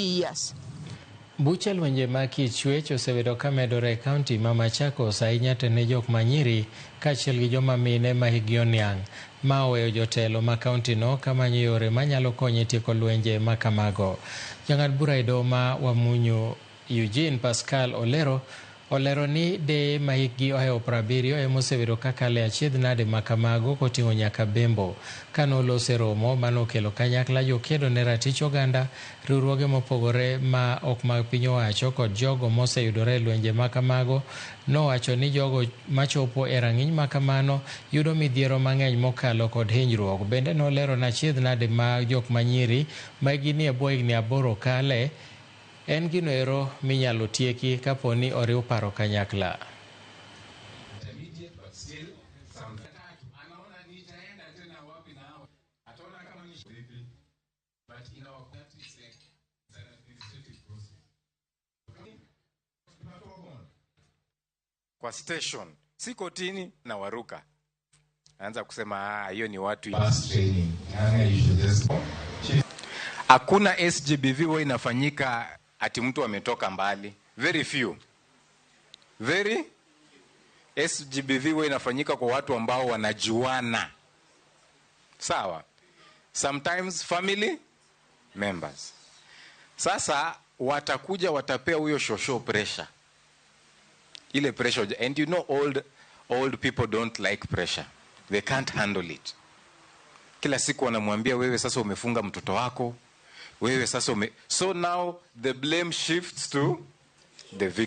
Years. Buche lwenje ma kit chwech osebedo ka medore e kaunti ma Machakos, ahinya to ne jok ma nyiri kaachiel gi joma mine ma hikgi oniang'. Ma oweyo jotelo ma kaunti no kamanyo yore manyalo konyo e tieko lwenje ma kamago. Jang'ad bura e doho ma Wamunyu, Eugene Pascal Olero, olero ni deye ma hikgi ohewo 70 ema osebedo ka kalo e achiedh nade ma kamago, koting'o nyaka bembo. Kanoloso e romo manokelo kanyakla jokedo ne ratich oganda, riwruoge mopogore ma ok mag piny owacho kod jogo moseyudore e lwenje ma kamago, nowacho ni jogo machopo e rang'iny ma kamano yudo midhiero mang'eny mokalo kod hinyruok. Bende nolero ni achiedh nade ma jok manyiri ma hikgi nie bwo higni 8 kale en gino ero minyalo tieki kapo ni oriw paro kanyakla. Intermediate, but still some anaona nitaenda tena wapi na hawa, ataona kama ni vipi, but in our country it's an administrative process. Tunatoa bond kwa station, si kotini, na waruka anza kusema, "Ah, hiyo ni watu." Bus training. Ng'ang'a, you should just Hakuna SGBV huwa inafanyika ati mtu ametoka mbali. Very few, very SGBV huwa inafanyika kwa watu ambao wanajuana, sawa, sometimes family members. Sasa watakuja, watapea huyo shosho pressure, ile pressure, and you know old people don't like pressure, they can't handle it. Kila siku wanamwambia, "Wewe sasa umefunga mtoto wako, wewe sasa ume..." So now the blame shifts to the victim.